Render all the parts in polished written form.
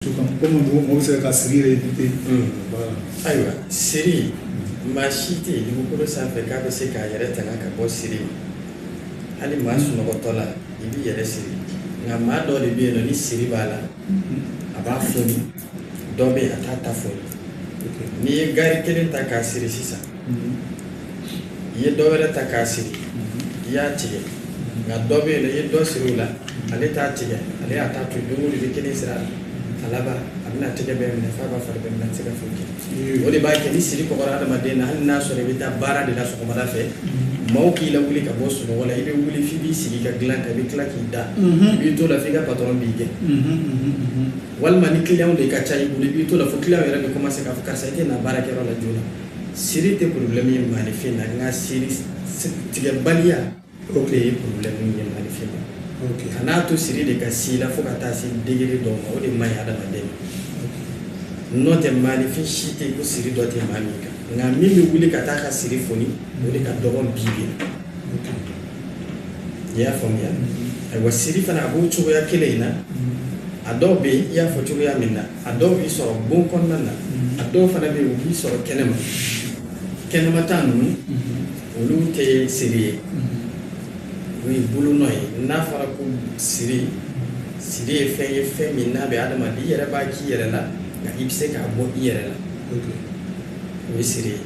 Comme mɔgɔ bɛ se ka siri yɛrɛ éviter? Voilà. Ayiwa, siri, maa si tɛ yen dugukolo sanfɛ k'a bɛ se k'a yɛrɛ tanga ka bɔ siri ma. Hali maa sunɔgɔtɔ la, i b'i yɛrɛ siri. Nka maa dɔ de bɛ yen nɔ, ni siri b'a la, a b'a foni. Dɔ bɛ yen, a t'a ta foni. N'i ye gari kelen ta k'a siri sisan, i ye dɔ wɛrɛ ta k'a siri, i y'a tigɛ. Nka dɔ bɛ yen nɔ, i ye dɔ siri o la, ale t'a tigɛ, ale y'a ta to yen. Don o don, i bɛ kelen siri a la, a laban a bɛna tɛgɛ bɛɛ minɛ f'a b'a fari bɛɛ minɛ, a tɛ se ka foyi kɛ. O de b'a kɛ ni siri kɔgɔra adamaden na, hali n'a sɔrɔ i bɛ taa baara de la sɔgɔmada fɛ, maaw k'i lawuli ka bɔ sunɔgɔ la, i bɛ wuli f'i b'i sigi i ka dilan kan, i bɛ tila k'i da, i b'i to la f'i ka patɔrɔn b'i gɛn. Walima ni client de ka ca i bolo, i b'i to la fo client yɛrɛ bɛ commencer k'a fɔ: "Karisa, i tɛ na baarakɛyɔrɔ la joona." Siri tɛ problème ye maaninfin na, nka siri tigɛbaliya, o de ye problème ye maaninfin na. Kan'a to siri de ka s'i la fo ka taa se degré dɔ ma, o de man ɲi adamaden ma. N'o tɛ, maaninfin si tɛ ko siri dɔ tɛ maa min kan. Nka min bɛ wuli ka taa ka siri foni, o de ka dɔgɔn bi bi in na. I y'a faamuya? Ayiwa, siri fana, a b'o cogoya kelen in na. A dɔw bɛ yen, i y'a fɔ cogoya min na, a dɔw b'i sɔrɔ bon kɔnɔna na, a dɔw fana bɛ yen, u b'i sɔrɔ kɛnɛma. Kɛnɛma ta ninnu, olu tɛ siri ye, o ye bolonɔ ye. N'a fɔra ko siri, siri ye fɛn ye, fɛn min n'a bɛ adamaden, i yɛrɛ b'a k'i yɛrɛ la, nka i bɛ se k'a bɔ i yɛrɛ la, o ye siri ye.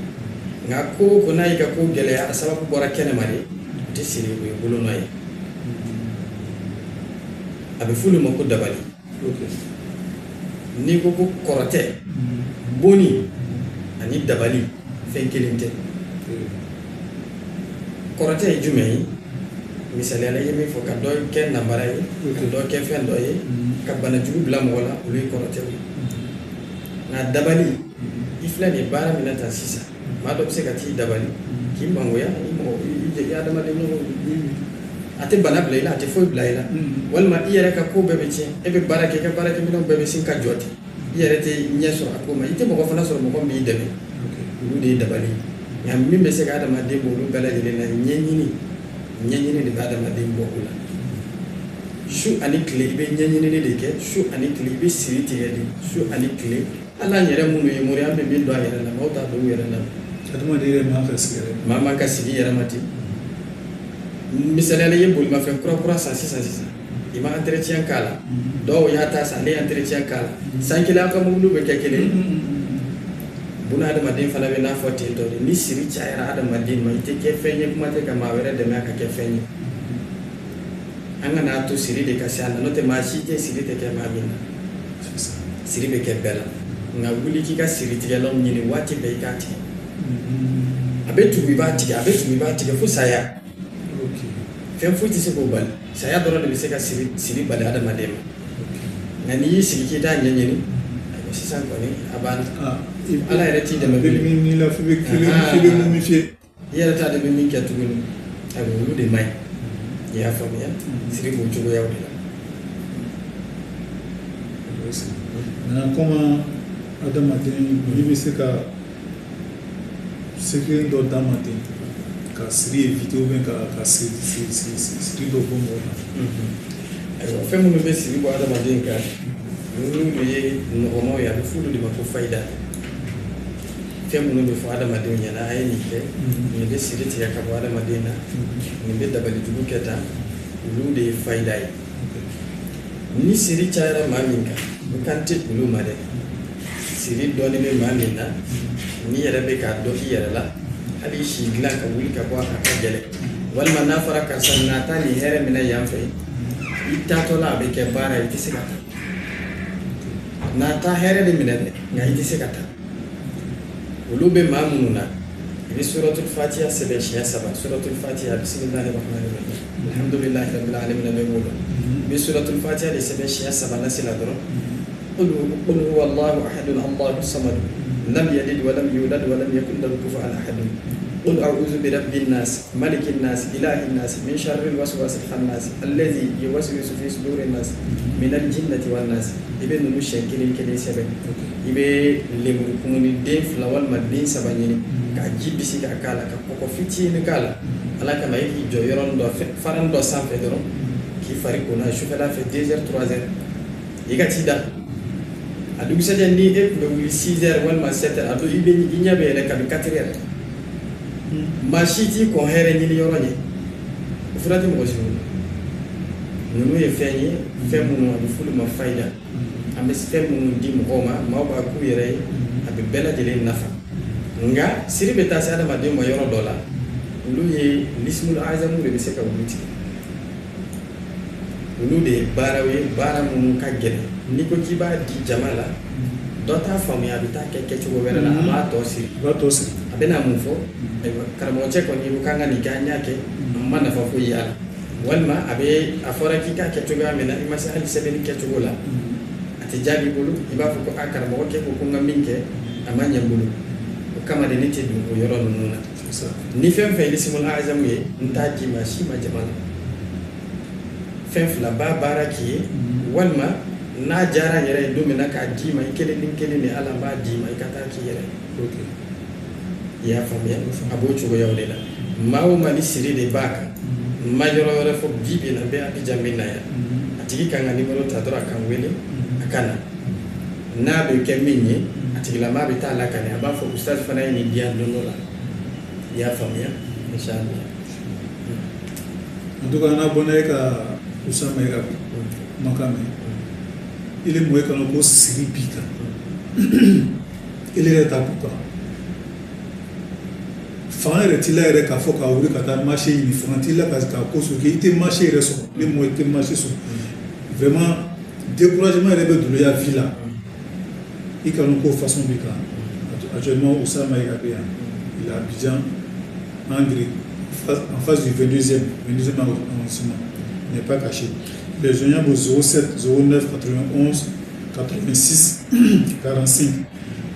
Nka ko o ko n'a y'i ka ko gɛlɛya, a sababu bɔra kɛnɛma de, o tɛ siri, o ye bolonɔ ye. A bɛ f'olu ma ko dabali. N'i ko ko kɔrɔtɛ, bonni ani dabali, fɛn kelen tɛ. Kɔrɔtɛ ye jumɛn ye? Misaliya la, i ye min fɔ, ka dɔ kɛ nanbara ye, ka dɔ kɛ fɛn dɔ ye, ka banajugu bila mɔgɔ la, olu ye kɔrɔtɛw ye. Nka dabali, i filɛ nin ye baara min na tan sisan, maa dɔ bɛ se ka t'i dabali k'i mangoya i mɔgɔ i adamaden ɲɔgɔn. A tɛ bana bila i la, a tɛ foyi bila i la. Walima i yɛrɛ ka ko bɛɛ bɛ tiɲɛ, e bɛ baara kɛ, i ka baarakɛminɛnw bɛɛ bɛ sin ka jɔ ten, i yɛrɛ tɛ ɲɛ sɔrɔ a ko ma, i tɛ mɔgɔ fana sɔrɔ mɔgɔ min b'i dɛmɛ. Olu de ye dabali ye. Nka min bɛ se ka adamaden bɔ olu bɛɛ lajɛlen na, ɲɛɲini. Ɲɛɲini de bɛ adamaden bɔ o la. Su ani tile, i bɛ ɲɛɲinini de kɛ. Su ani tile, i bɛ siri tigɛ de su ani tile. Hali an yɛrɛ minnu ye mori, an bɛ min dɔn an yɛrɛ la, maaw t'a dɔn u yɛrɛ la. Adamaden yɛrɛ man ka sigi yɛrɛ. Maa man ka sigi i yɛrɛ ma ten. Misaliya la, i ye bolimafɛn kura kura san sisan sisan, i ma entretien k'a la. Dɔw y'a ta san, ale ye entretien k'a la, san kelen, aw ka mobili bɛ kɛ kelen ye. Buna adamaden fana bɛ n'a fɔ ten tɔ de. Ni siri cayara adamaden ma, i tɛ kɛ fɛn ye, kuma tɛ ka maa wɛrɛ dɛmɛ a ka kɛ fɛn ye. An kana to siri de ka se an na. N'o tɛ, maa si tɛ siri tɛ kɛ maa min na. Siri bɛ kɛ bɛɛ la, nka wuli k'i ka siri tigɛlaw ɲini waati bɛɛ, i k'a tigɛ. A bɛ tugu, i b'a tigɛ, a bɛ tugu, i b'a tigɛ fo saya. Fɛn foyi tɛ se k'o bali, saya dɔrɔn de bɛ se ka siri bali adamaden ma. Nka n'i y'i sigi k'i t'a ɲɛɲini, ayiwa, sisan kɔni a banna. Ala yɛrɛ t'i dɛmɛ bilen. Min la f'i bɛ kelen, f'i bɛ momifier. I yɛrɛ t'a dɔn i bɛ min kɛ tuguni. Ayiwa, olu de man ɲi. I y'a faamuya? Siri b'o cogoyaw de la. Maintenant, comment adamaden n'i bɛ se ka secret dɔ d'a ma ten ka siri éviter ou bien ka siri dɔ bɔ mɔgɔ la? Ayiwa, fɛn minnu bɛ siri bɔ adamaden kan, n'olu ye nɔgɔmaw ye, a bɛ f'olu de ma ko fayida. Fɛn minnu bɛ fɔ adamadenw ɲɛna, a ye nin kɛ, nin bɛ siri tigɛ ka bɔ adamaden na, nin bɛ dabalijugu kɛ tan, olu de ye fayida ye. Ni siri cayara maa min kan, n kan tɛ olu ma dɛ. Siri dɔɔnin bɛ maa min na, n'i yɛrɛ bɛ k'a dɔn i yɛrɛ la, hali i si dilan ka wuli ka bɔ a kan ka gɛlɛn, walima n'a fɔra karisa na taa nin hɛrɛ minɛ yan fɛ, i taatɔ la a bɛ kɛ baara ye, i tɛ se ka taa. Na taa hɛrɛ de minɛ dɛ, nka i tɛ se ka taa. Olu bɛ maa minnu na, i bɛ suratul fatiha sɛbɛn siɲɛ saba. Suratul fatiha, bisimilahi rahmani rahim, alhamdulilahi rabbil alamin, bɛɛ b'o dɔn. I bɛ suratul fatiha de sɛbɛn siɲɛ saba nasi la dɔrɔn. قل هو الله أحد الله الصمد لم يلد ولم يولد ولم يكن له كفوا أحد قل أعوذ برب الناس ملك الناس إله الناس من شر الوسواس الخناس الذي يوسوس في صدور الناس من الجنة والناس. I bɛ ninnu siɲɛ kelen kelen sɛbɛn. I bɛ lemurukumuni den fila walima den saba ɲini ka ji bisi ka k'a la, ka kɔkɔ fitinin k'a la. Ala kama, e k'i jɔ yɔrɔnin dɔ, faran dɔ sanfɛ dɔrɔn, k'i fari ko n'a ye sufɛla fɛ, 2 heures, 3 heures, i ka t'i da. A dugusɛjɛ ni e tun bɛ wuli 6 heures walima 7 heures, a don i bɛ i ɲɛ bɛ yɛlɛ kabi 4 heures. Maa si t'i kɔn hɛrɛ ɲini yɔrɔ ɲɛ, o fura tɛ mɔgɔ si bolo. Ninnu ye fɛn ye, fɛn minnu a bɛ f'olu ma fayida. An bɛ fɛn minnu di mɔgɔw ma, maaw b'a k'u yɛrɛ ye, a bɛ bɛɛ lajɛlen nafa. Nka siri bɛ taa se adamaden ma yɔrɔ dɔ la, olu ye lismul azamu de bɛ se ka olu tigɛ. Olu de ye baaraw ye, baara minnu ka gɛlɛn. N'i ko k'i b'a di jama la, dɔ t'a faamuya, a bɛ taa kɛ kɛcogo wɛrɛ la, a b'a tɔ siri. A b'a tɔ siri. A bɛna mun fɔ? Ayiwa, karamɔgɔcɛ kɔni ko k'an ka nin kɛ, an y'a kɛ, an ma nafa foyi y'a la. Walima a bɛ a fɔra k'i k'a kɛ cogoya min na, i ma se hali sɛbɛnni kɛcogo la, a tɛ jaabi i bolo. I b'a fɔ ko a karamɔgɔkɛ ko n ka min kɛ, a ma ɲɛ n bolo. O kama de ne tɛ don o yɔrɔ ninnu na. Ni fɛn fɛn ye lisimul azamu ye, n t'a di maa si ma jama la. Fɛn fila b'a baara k'i ye, walima n'a diyara n yɛrɛ ye don min na k'a d'i ma, i kelen ni kelen de, Ala b'a d'i ma, i ka taa k'i yɛrɛ. I y'a faamuya? A b'o cogoyaw de la. Maa o maa ni siri de b'a kan, n ma yɔrɔ wɛrɛ fɔ, bi bi in na n bɛ Abidjan min na yan, a tigi kan ka nimero ta dɔrɔn, a kan wele, a ka na. N'a bɛ kɛ min ye, a tigilamaa bɛ taa lakale, a b'a fɔ ustaz fana ye nin di yan don dɔ la. I y'a faamuya? Inchallah. En tout cas, n'a bɔnna e ka Oussama e ka kumakan mɛn, ile mɔ e kana ko siri b'i kan, ile yɛrɛ ta b'u kan, fanga yɛrɛ t'i la yɛrɛ k'a fɔ k'a wuli ka taa marché ɲini, fanga t'i la ka ko sugu kɛ, i tɛ marché yɛrɛ sɔrɔ, ile mɔ i tɛ marché sɔrɔ. Vraiment, découragement yɛrɛ bɛ don i ya vie la, i kanu ko façon b'i kan. Actuellement, Oussama Maïga bɛ yan, il est à Abidjan, André, en face du 22e arrondissement, il n'est pas caché. Il est joignable au 07 09 91 86 45.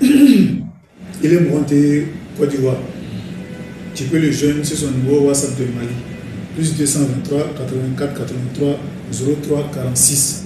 Il est monté Côte d'Ivoire. Tu peux le joindre sur son numéro WhatsApp de Mali, plus 223 84 83 03 46.